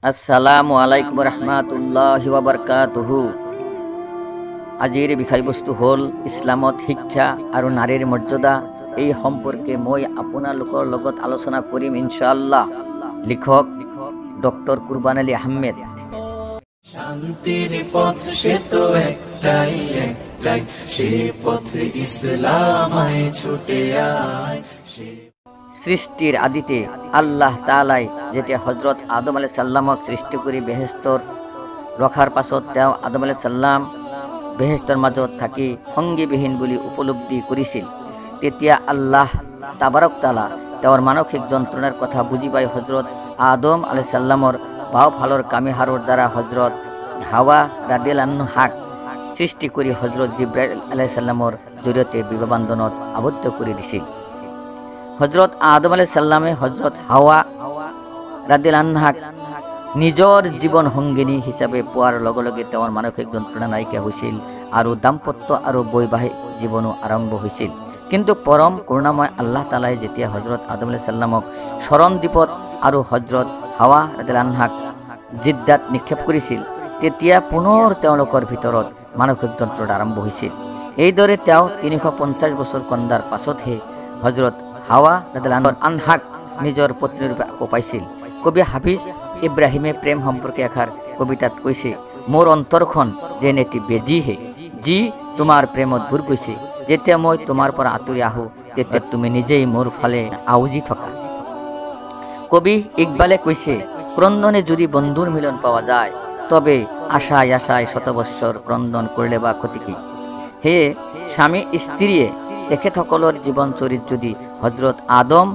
আসসালামু আলাইকুম ৰহমাতুল্লাহি ৱাবাৰকাতুহু। আজিৰ বিষয়বস্তু হ'ল ইছলামত শিক্ষা আৰু নাৰীৰ মৰ্যাদা। এই সম্পৰ্কে মই আপোনালোকৰ লগত আলোচনা কৰিম ইনশাআল্লাহ। লিখক ডক্টৰ কুরবান আলী আহমেদ। শান্তির পথ সে তো একটাই একটাই, সে পথ ইসলামায় ছুটে আয়। সৃষ্টির আদিতে আল্লাহ তাআলাই যেতিয়া হজৰত আদম আলাইহিস সালামক সৃষ্টি কৰি বেহেশতৰ ৰখাৰ পাছত তেওঁ আদম আলাইহিস সালাম বেহেশতৰ মাজত থাকি সংগীবিহীন বুলি উপলব্ধি কৰিছিল। তেতিয়া আল্লাহ তাবাৰক তাআলা তেওঁৰ মানসিক যন্ত্ৰণাৰ কথা বুজি পাই হজৰত আদম আলাইহিস সালামৰ বাওঁফালৰ কামিহাড়ৰ দ্বাৰা হজৰত হাৱা ৰাদিয়াল্লাহু আনহাক সৃষ্টি কৰি হজৰত জিব্ৰাইল আলাইহিস সালামৰ জৰিয়তে বিবাহ বান্ধনত আবদ্ধ কৰি দিছিল। হজৰত আদম আলাইহিস সালামে হজৰত হাৱা ৰাদিয়াল্লাহু আনহাক নিজৰ জীৱন সংগিনী হিচাপে পোৱাৰ লগে লগে তেওঁৰ মানসিক যন্ত্ৰণা নাইকিয়া হৈছিল আৰু দাম্পত্য আৰু বৈবাহিক জীৱনো আৰম্ভ হৈছিল। কিন্তু পৰম কৰুণাময় আল্লাহ তাআলাই যেতিয়া হজৰত আদম আলাইহিস সালামক শৰণদ্বীপত আৰু হজৰত হাৱা ৰাদিয়াল্লাহু আনহাক জিদ্দাত নিক্ষেপ কৰিছিল, তেতিয়া পুনৰ তেওঁলোকৰ ভিতৰত মানসিক যন্ত্ৰণা আৰম্ভ হৈছিল। এইদৰে তেওঁ 350 বছৰ কন্দাৰ পাছতহে হজৰত হাৱা ৰাদিয়াল্লাহু আনহাক নিজৰ পত্নীৰূপে আকৌ পাইছিল। কবি হাফিজ ইব্ৰাহিমে প্ৰেম সম্পৰ্কে এষাৰ কবিতাত কৈছে, মোৰ অন্তৰখন যেন এটি বেজীহে, যি তোমাৰ প্ৰেমত ভুৰ গৈছে। যেতিয়া মই তোমাৰ পৰা আঁতৰি আহোঁ, তেতিয়া তুমি নিজেই মোৰ ফালে আউজি থকা। কবি ইকবালে কৈছে, ক্ৰন্দনে যদি বন্ধুৰ মিলন পোৱা যায়, তবে আশায় আশায় শতবৎসৰ ক্ৰন্দন কৰিলে বা ক্ষতি কি? সেয়ে স্বামী স্ত্ৰীয়ে তেখেতসকলৰ জীৱন চৰিত যদি হজৰত আদম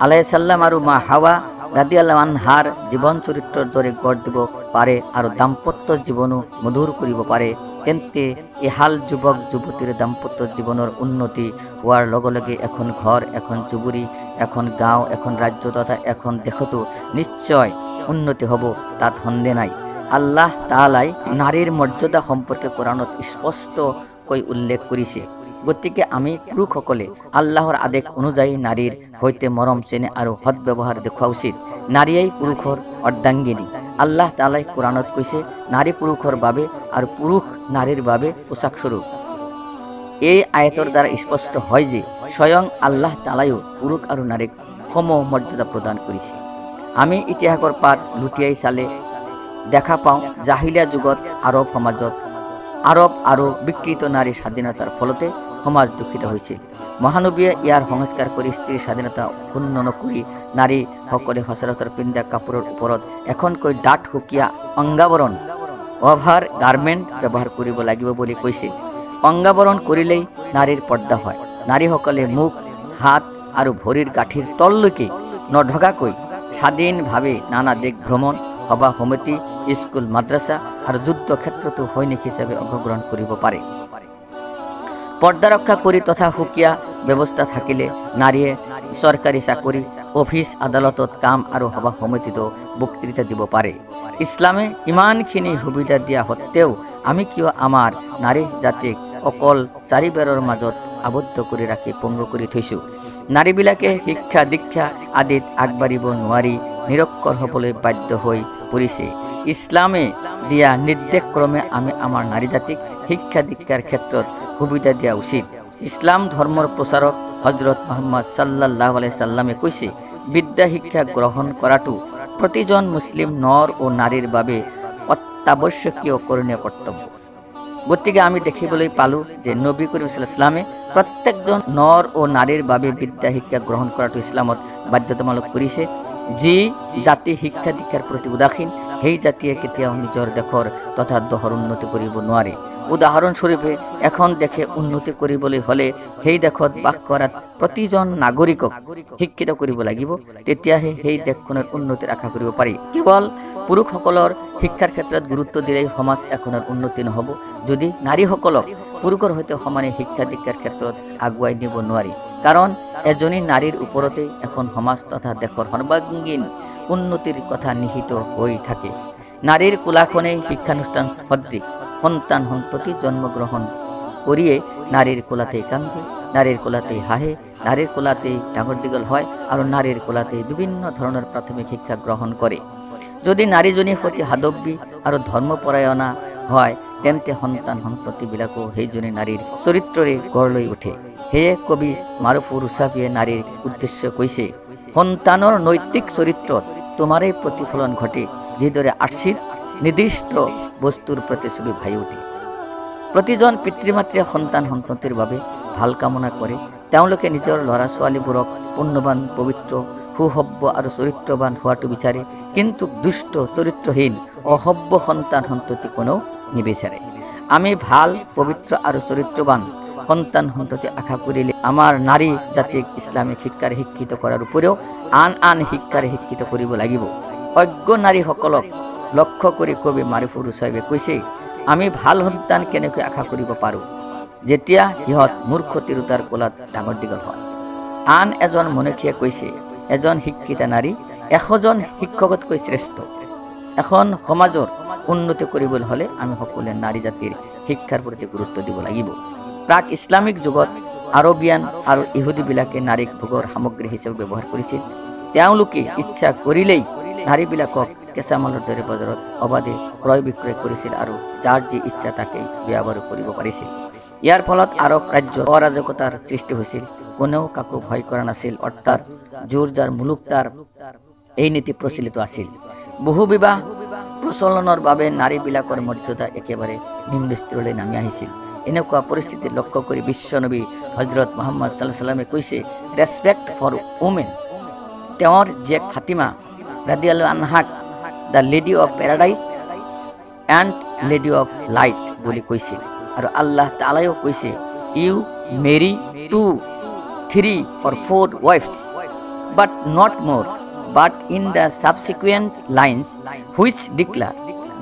আলাইহিস সালাম আৰু মা হাৱা ৰাদিয়াল্লাহু আনহাৰ জীৱন চৰিত্ৰৰ দৰে গঢ় দিব পাৰে আৰু দাম্পত্য জীৱনো মধুৰ কৰিব পাৰে, তেন্তে এহাল যুৱক যুৱতীৰ দাম্পত্য জীৱনৰ উন্নতি হোৱাৰ লগে লগে এখন ঘৰ, এখন চুবুৰী, এখন গাঁও, এখন ৰাজ্য তথা এখন দেশতো নিশ্চয় উন্নতি হ'ব, তাত সন্দেহ নাই। আল্লাহ তাআলাই নাৰীৰ মৰ্যাদা সম্পৰ্কে কোৰাণত স্পষ্টকৈ উল্লেখ কৰিছে। গতিকে আমি পুৰুষসকলে আল্লাহৰ আদেশ অনুযায়ী নাৰীৰ সৈতে মৰম চেনেহ আৰু সদ্ব্যৱহাৰ দেখুওৱা উচিত। নাৰীয়েই পুৰুষৰ অৰ্ধাংগিনী। আল্লাহ তাআলাই কোৰাণত কৈছে, নাৰী পুৰুষৰ বাবে আৰু পুৰুষ নাৰীৰ বাবে পোচাকস্বৰূপ। এই আয়াতৰ দ্বাৰা স্পষ্ট হয় যে স্বয়ং আল্লাহ তাআলাইও পুৰুষ আৰু নাৰীক সম মৰ্যাদা প্ৰদান কৰিছে। আমি ইতিহাসৰ পাত লুটিয়াই চালে দেখা পাওঁ, জাহিলিয়া যুগত আৰব সমাজত আৰব আৰু বিকৃত নাৰী স্বাধীনতাৰ ফলতে সমাজ দূষিত হৈছিল। মহানবীয়ে ইয়াৰ সংস্কাৰ কৰি স্ত্ৰীৰ স্বাধীনতা ক্ষুণ্ণ নকৰি নাৰীসকলে সচৰাচৰ পিন্ধা কাপোৰৰ ওপৰত এখনকৈ ডাঠ সুকীয়া অংগাৱৰণ অভাৰ গাৰ্মেণ্ট ব্যৱহাৰ কৰিব লাগিব বুলি কৈছিল। অংগাৱৰণ কৰিলেই নাৰীৰ পৰ্দা হয়। নাৰীসকলে মুখ, হাত আৰু ভৰিৰ গাঁঠিৰ তললৈকে নঢকাকৈ স্বাধীনভাৱে নানা দেশ ভ্ৰমণ, সভা সমিতি, স্কুল, মাদ্ৰাছা আৰু যুদ্ধ ক্ষেত্ৰতো সৈনিক হিচাপে অংশগ্ৰহণ কৰিব পাৰে। পৰ্দা ৰক্ষা কৰি তথা সুকীয়া ব্যৱস্থা থাকিলে নাৰীয়ে চৰকাৰী চাকৰি, অফিচ আদালতত কাম আৰু সভা সমিতিতো বক্তৃতা দিব পাৰে। ইছলামে ইমানখিনি সুবিধা দিয়া সত্ত্বেও আমি কিয় আমাৰ নাৰী জাতিক অকল চাৰিবেৰৰ মাজত আবদ্ধ কৰি ৰাখি পংগু কৰি থৈছোঁ? নাৰীবিলাকে শিক্ষা দীক্ষা আদিত আগবাঢ়িব নোৱাৰি নিৰক্ষৰ হ'বলৈ বাধ্য হৈ পৰিছে। ইছলামে দিয়া নিৰ্দেশক্ৰমে আমি আমাৰ নাৰী জাতিক শিক্ষা দীক্ষাৰ ক্ষেত্ৰত সুবিধা দিয়া উচিত। ইছলাম ধৰ্মৰ প্ৰচাৰক হজৰত মহম্মদ সাল্লাল্লাহু আলাইহি সাল্লামে কৈছে, বিদ্যা শিক্ষা গ্ৰহণ কৰাটো প্ৰতিজন মুছলিম নৰ ও নাৰীৰ বাবে অত্যাৱশ্যকীয় কৰণীয় কৰ্তব্য। গতিকে আমি দেখিবলৈ পালোঁ যে নবী কৰিম সাল্লাল্লাহু আলাইহি সাল্লামে প্ৰত্যেকজন নৰ ও নাৰীৰ বাবে বিদ্যা শিক্ষা গ্ৰহণ কৰাটো ইছলামত বাধ্যতামূলক কৰিছে। যি জাতি শিক্ষা দীক্ষাৰ প্ৰতি উদাসীন, সেই জাতিয়ে কেতিয়াও নিজৰ দেশৰ তথা দহৰ উন্নতি কৰিব নোৱাৰে। উদাহৰণস্বৰূপে এখন দেশে উন্নতি কৰিবলৈ হ'লে সেই দেশত বাস কৰা প্ৰতিজন নাগৰিকক শিক্ষিত কৰিব লাগিব, তেতিয়াহে সেই দেশখনৰ উন্নতিৰ আশা কৰিব পাৰি। কেৱল পুৰুষসকলৰ শিক্ষাৰ ক্ষেত্ৰত গুৰুত্ব দিলেই সমাজ এখনৰ উন্নতি নহ'ব, যদি নাৰীসকলক পুৰুষৰ সৈতে সমানে শিক্ষা দীক্ষাৰ ক্ষেত্ৰত আগুৱাই নিব নোৱাৰি। কাৰণ এজনী নাৰীৰ ওপৰতেই এখন সমাজ তথা দেশৰ সৰ্বাংগীন উন্নতিৰ কথা নিহিত হৈ থাকে। নাৰীৰ কোলাখনেই শিক্ষানুষ্ঠান সদৃশ। সন্তান সন্ততি জন্মগ্ৰহণ কৰিয়ে নাৰীৰ কোলাতেই কান্দে, নাৰীৰ কোলাতেই হাঁহে, নাৰীৰ কোলাতেই ডাঙৰ দীঘল হয় আৰু নাৰীৰ কোলাতেই বিভিন্ন ধৰণৰ প্ৰাথমিক শিক্ষা গ্ৰহণ কৰে। যদি নাৰীজনী সতী সাধৱী আৰু ধৰ্মপৰায়ণা হয়, তেন্তে সন্তান সন্ততিবিলাকো সেইজনী নাৰীৰ চৰিত্ৰৰে গঢ় লৈ উঠে। সেয়ে কবি মাৰুফুৰ ৰুছাফিয়ে নাৰীৰ উদ্দেশ্য কৈছে, সন্তানৰ নৈতিক চৰিত্ৰত তোমাৰেই প্ৰতিফলন ঘটে, যিদৰে আৰ্চিত নিৰ্দিষ্ট বস্তুৰ প্ৰতিচ্ছবি ভাহি উঠে। প্ৰতিজন পিতৃ মাতৃয়ে সন্তান সন্ততিৰ বাবে ভাল কামনা কৰে। তেওঁলোকে নিজৰ ল'ৰা ছোৱালীবোৰক পুণ্যৱান, পবিত্ৰ, সুসভ্য আৰু চৰিত্ৰৱান হোৱাটো বিচাৰে, কিন্তু দুষ্ট, চৰিত্ৰহীন, অসভ্য সন্তান সন্ততি কোনেও নিবিচাৰে। আমি ভাল, পবিত্ৰ আৰু চৰিত্ৰৱান সন্তান সন্ততি আশা কৰিলে আমাৰ নাৰী জাতিক ইছলামিক শিক্ষাৰে শিক্ষিত কৰাৰ উপৰিও আন আন শিক্ষাৰে শিক্ষিত কৰিব লাগিব। অজ্ঞ নাৰীসকলক লক্ষ্য কৰি কবি মাৰিফুৰ ৰুছাইবে কৈছে, আমি ভাল সন্তান কেনেকৈ আশা কৰিব পাৰোঁ যেতিয়া সিহঁত মূৰ্খ তিৰোতাৰ কোলাত ডাঙৰ দীঘল হয়। আন এজন মনীষীয়ে কৈছে, এজন শিক্ষিতা নাৰী 100জন শিক্ষকতকৈ শ্ৰেষ্ঠ। এখন সমাজৰ উন্নতি কৰিবলৈ হ'লে আমি সকলোৱে নাৰী জাতিৰ শিক্ষাৰ প্ৰতি গুৰুত্ব দিব লাগিব। প্ৰাক ইছলামিক যুগত আৰবিয়ান আৰু ইহুদীবিলাকে নাৰীক ভোগৰ সামগ্ৰী হিচাপে ব্যৱহাৰ কৰিছিল। তেওঁলোকে ইচ্ছা কৰিলেই নাৰীবিলাকক কেঁচামালৰ দৰে বজাৰত অবাধে ক্ৰয় বিক্ৰয় কৰিছিল আৰু যাৰ যি ইচ্ছা তাকেই বিয়া বাৰু কৰিব পাৰিছিল। ইয়াৰ ফলত আৰব ৰাজ্যত অৰাজকতাৰ সৃষ্টি হৈছিল। কোনেও কাকো ভয় কৰা নাছিল, অৰ্থাৎ জোৰ যাৰ মুলুক তাৰ, এই নীতি প্ৰচলিত আছিল। বহু বিবাহ প্ৰচলনৰ বাবে নাৰীবিলাকৰ মৰ্যাদা একেবাৰে নিম্ন স্তৰলৈ নামি আহিছিল। এনেকুৱা পৰিস্থিতি লক্ষ্য কৰি বিশ্বনবী হজৰত মহম্মদ ছাল্লাল্লাহু আলাইহি ওয়াসাল্লামে কৈছে, ৰেচপেক্ট ফৰ উমেন। তেওঁৰ জীয়েক Fatima ৰাদিয়াল্লাহু আনহাক the lady of paradise and lady of light বুলি কৈছিল। আৰু আল্লাহ তাআলাইও কৈছে, you marry 2, 3 or 4 wives, but not more. But in the subsequent lines which declare,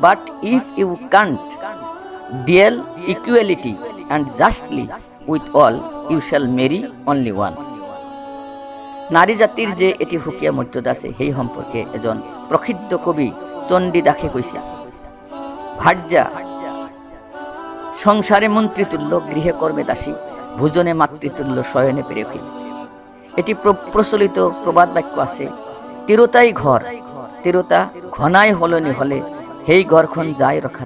but if you can't deal equality and justly with all, you shall marry only one. নারী জাতির যে এটি সুকীয়া মৰ্যাদা আছে সেই সম্পৰ্কে এজন প্ৰসিদ্ধ কবি চণ্ডী দাসে কৈছে, ভাৰ্যা সংসাৰে মন্ত্ৰীতুল্য, গৃহে কৰ্মে দাসী, ভোজনে মাতৃতুল্য, শয়নে প্ৰেয়সী। এটি প্ৰচলিত প্ৰবাদ বাক্য আছে, তিৰোতাই ঘৰ, তিৰোতা ঘনাই সলনি হ'লে সেই ঘৰখন যায় ৰখা।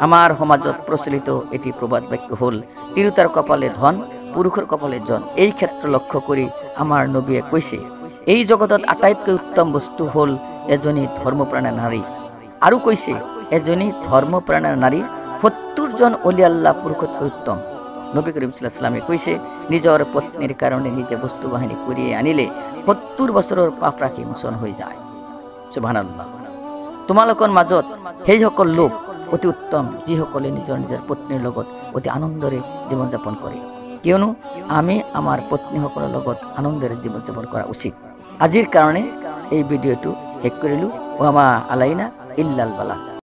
আমাৰ সমাজত প্ৰচলিত এটি প্ৰবাদ বাক্য হ'ল, তিৰোতাৰ কপালে ধন, পুৰুষৰ কপালে জন। এই ক্ষেত্ৰ লক্ষ্য কৰি আমাৰ নবীয়ে কৈছে, এই জগতত আটাইতকৈ উত্তম বস্তু হ'ল এজনী ধৰ্মপ্ৰাণা নাৰী। আৰু কৈছে, এজনী ধৰ্মপ্ৰাণা নাৰী 70জন অলি আল্লাহ পুৰুষতকৈ উত্তম। নবী কৰিম সাল্লাল্লাহু আলাইহি ওয়াসাল্লামে কৈছে, নিজৰ পত্নীৰ কাৰণে নিজে বস্তু বাহিনী কঢ়িয়াই আনিলে 70 বছৰৰ পাপ ৰাশি মোচন হৈ যায়। সুবহানাল্লাহ। তোমালোকৰ মাজত সেইসকল লোক অতি উত্তম যিসকলে নিজৰ নিজৰ পত্নীৰ লগত অতি আনন্দৰে জীৱন যাপন কৰে, কিয়নো আমি আমাৰ পত্নীসকলৰ লগত আনন্দেৰে জীৱন যাপন কৰা উচিত। আজিৰ কাৰণে এই ভিডিঅ'টো শেষ কৰিলোঁ। ওয়ামা আলাইনা ইল্লাল বালাগ।